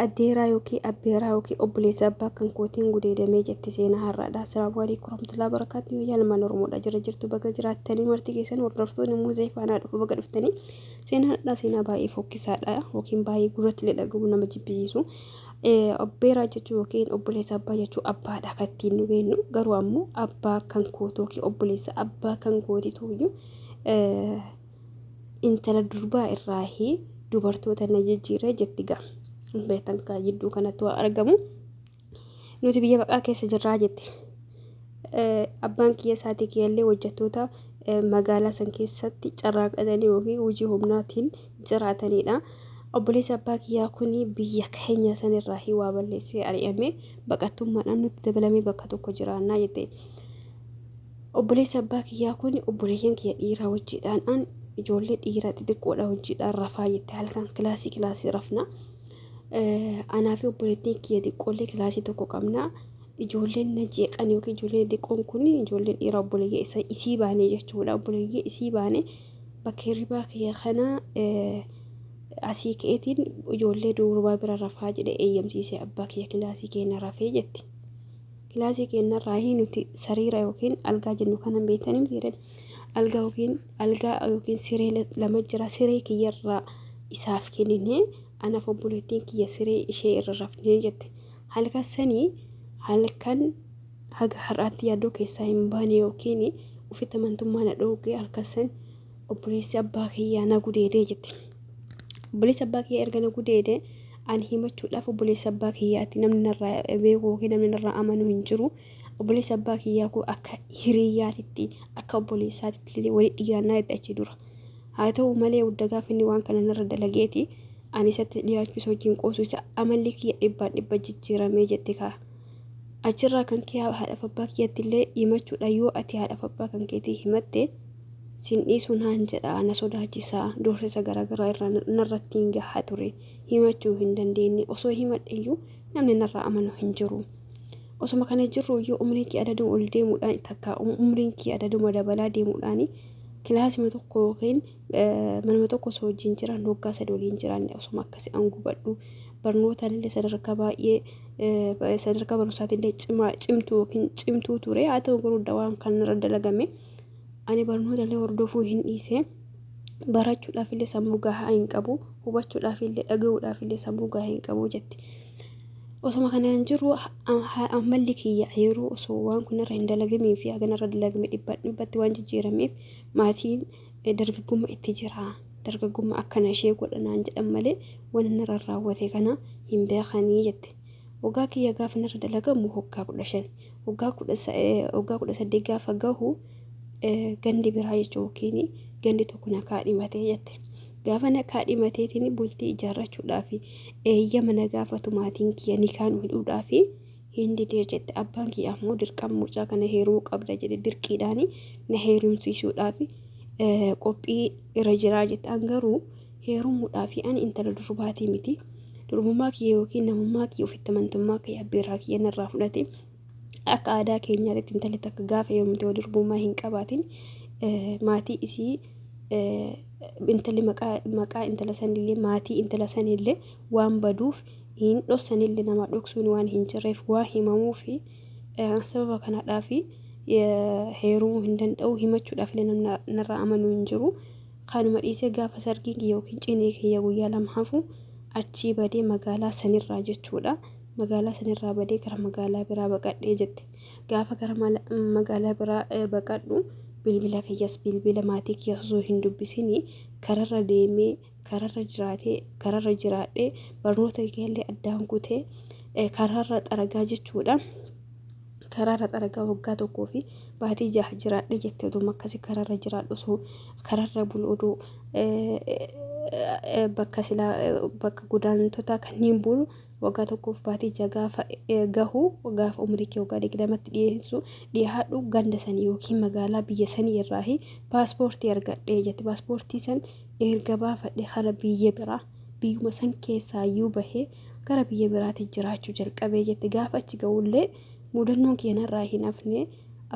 Addeeraa yookiin abbeeraa yookiin obboleessa abbaa kan kootiin gudeedamee jette seenaa har'aadha. Assalaamu alaikum warahmatullahi wabarakatuh. Yoo ilmaan Oromoodha jira jirtu baga jiraattanii marti keessan hordoftoonni muuzee faanaa dhufu baga dhuftanii. Seenaan har'aa seenaa baay'ee fokkisaadha yookiin baay'ee gurratti illee dhagahu nama jibbisiisu. Abbeeraa jechuun yookiin obboleessa abbaa jechuun abbaadha kan ittiin nu beeknu garuu ammoo abbaa kan kootu yookiin obboleessa abbaa kan kootitu iyyuu intala durbaa irraahi dubartoota na jijjiiree jetti gaa. Beektan kaa jidduu kanatti waa argamu. Nuti biyya baqaa keessa jirraa jetti. Abbaan kiyya isaatii kiyyallee hojjettoota magaalaa san keessatti carraaqatanii yookiin hojii humnaatiin jiraatanidha. Obboleessi abbaa kiyyaa kun biyya keenya sanirraa waa balleessee ari'amee baqattummaadhaan nutti dabalamee bakka tokko jiraannaa jette. Obboleessi abbaa kiyyaa kun obboleeyyan kiyya dhiiraa wajjiidhaan an ijoollee dhiiraa xixiqqoodha wajjiidhaan rafaa jette halkan kilaasii kilaasii rafna. Anaa fi obboleettiin kiyya xiqqoollee kilaasii tokko qabna. Ijoolleen na jeeqan yookiin ijoolleen xixiqqoon kun ijoolleen dhiiraa obboleeyya isa isii baane jechuudha. Obboleeyya isii baane bakka hirribaa kiyya kana asii ka'eetiin ijoollee durbaa bira rafaa jedhe eeyyamsiisee abbaa kiyya kilaasii keenya rafee jetti. Kilaasii keenyarraahi nuti sariira yookiin algaa jennu kana hin beektanii miti jedhan. Algaa yookiin algaa yookiin siree lama jira. Siree kiyyarraa isaaf kennine anaaf obboleettiin kiyya siree ishee irra rafnee jette. Halkan sanii halkan haga har'aatti yaaddoo keessaa hin baane yookiin ofitti amantummaa na dhoowwe halkan san obboleessi abbaa kiyyaa na gudeedee jette. Obboleessi abbaa kiyyaa erga na gudeede ani himachuudhaaf obboleessa abbaa kiyyaati namni narraa beeku yookiin namni narraa amanu hin jiru. Obboleessi abbaa kiyyaa kun akka hiriyyaatitti akka obboleessaatitti illee walitti dhiyaannaa jette achi dura. Haa ta'u malee hudda gaafa inni waan kana narra dalageeti ani isatti dhiyaachuu isa wajjin qoosuu isa amalli kiyya dhibbaan dhibba jijjiiramee jette kaa. Achirraa kan kee haadhaaf abbaa kiyyatti illee himachuudha yoo ati haadhaaf abbaa kan keetii himatte sin dhiisu naan jedha na sodaachisa doorsisa garaagaraa irraa narratti hin gahaa ture himachuu hin dandeenye osoo himadhe iyyuu namni narraa amanu hin jiru. Osuma kana jirru iyyuu umriin kee adaduma ol deemuudhaan takka umriin kee adaduma dabalaa deemuudhaan kilaasima tokko yookiin manuma tokko osoo wajjin jiran waggaa sadi waliin jiraanne osuma akkasi an gubadhu barnootaan illee sadarkaa baay'ee sadarkaa barumsaatiin illee cimaa cimtuu yookiin cimtuu ture haa ta'u garuu dawaan kan irra dalagame ani barnoota illee hordofuu hin dhiise barachuudhaaf illee sammuu gahaa hin qabu hubachuudhaaf illee dhaga'uudhaaf illee sammuu gahaa hin qabu jetti. Osuma kanaan jiru amalli kiyya yeroo osoo waan kun irra hin dalagamii fi hagana irra dalagame dhibbaan dhibbatti waan jijjiirameef maatiin dargaggummaa itti jira. Dargaggummaa akkana ishee godha naan jedhan malee waan narra raawwate kana hin beekanii jette. Waggaa kiyya gaafa narra dalagamu waggaa 15. Waggaa 18 gaafa gahu gandi biraa jechuun yookiin gandi tokko na kaadhimatee jette. Gaafa na kaadhimateetiin bultii ijaarrachuudhaaf eeyyama na gaafatu maatiin kiyya nikaa nu hidhuudhaaf hin didee jette. Abbaan kiyya ammoo dirqama mucaa kana heerumuu qabda jedhe dirqiidhaan na heerumsiisuudhaaf qophii irra jiraa jette. An garuu heerumuudhaaf ani intala durbaatii miti. Durbummaa kiyya yookiin namummaa kiyya ofitti amantummaa kiyya abbeeraa kiyya narraa fudhate. Akka aadaa keenyaatti intalli takka gaafa heerumte yoo durbummaa hin qabaatin maatii isii intalli maqaa intala sanillee maatii intala sanillee waan baduuf hin dhossanillee nama dhoksuun waan hin jirreef waa himamuufi sababa kanaadhaaf heerumuu hin danda'u himachuudhaaf illee namni narraa amanuu hin jiru. Kanuma dhiisee gaafa sargiin kiyya yookiin cinii kiyya guyyaa lama hafu achii badee magaalaa sanirraa jechuudha. Magaalaa sanirraa badee gara magaalaa biraa baqadhee jette. Gaafa gara magaalaa biraa baqadhu bilbila kiyyas bilbila maatii kiyyas osoo hin dubbisini kararra deemee kararra jiraatee kararra jiraadhee barnoota kiyyallee addaan kutee kararra xaragaa jechuudha. Karaarra xaragaa waggaa tokkoo fi baatii jaha jiraadhe jette oduma akkasi karaarra jiraadhu osoo karaarra bulu odoo bakka silaa bakka godaantotaa kanneen bulu waggaa tokkoof baatii jaha gaafa gahu gaafa umrii kee waggaa 20tti dhiyeessu dhiyaadhu ganda sanii yookiin magaalaa biyya sanii irraahi paaspoortii argadhe jette paaspoortii san erga baafadhe kara biyya biraa biyyuma san keessaayyuu bahee gara biyya biraatti jiraachuu jalqabee jette gaafa achi ga'ullee mudannoon kiyya narraa hin hafne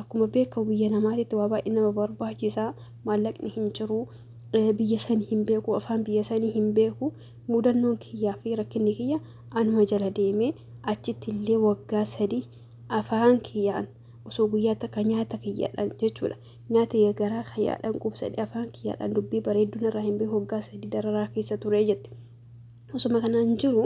akkuma beekamu biyya namaatitti waa baay'ee nama barbaachisa maallaqni hin jiru biyya sanii hin beeku afaan biyya sanii hin beeku mudannoon kiyyaa fi rakkinni kiyya Anuma jala deemee achitti illee waggaa 3 afaan kiyyaan osoo guyyaa takka nyaata kiyyaadhaan jechuudha. Nyaata kiyya garaa kiyyaadhaan quubsadhe afaan kiyyaadhaan dubbii bareedduu narraa hin beeku waggaa 3 dararaa keessa ture jette. Osuma kanaan jiru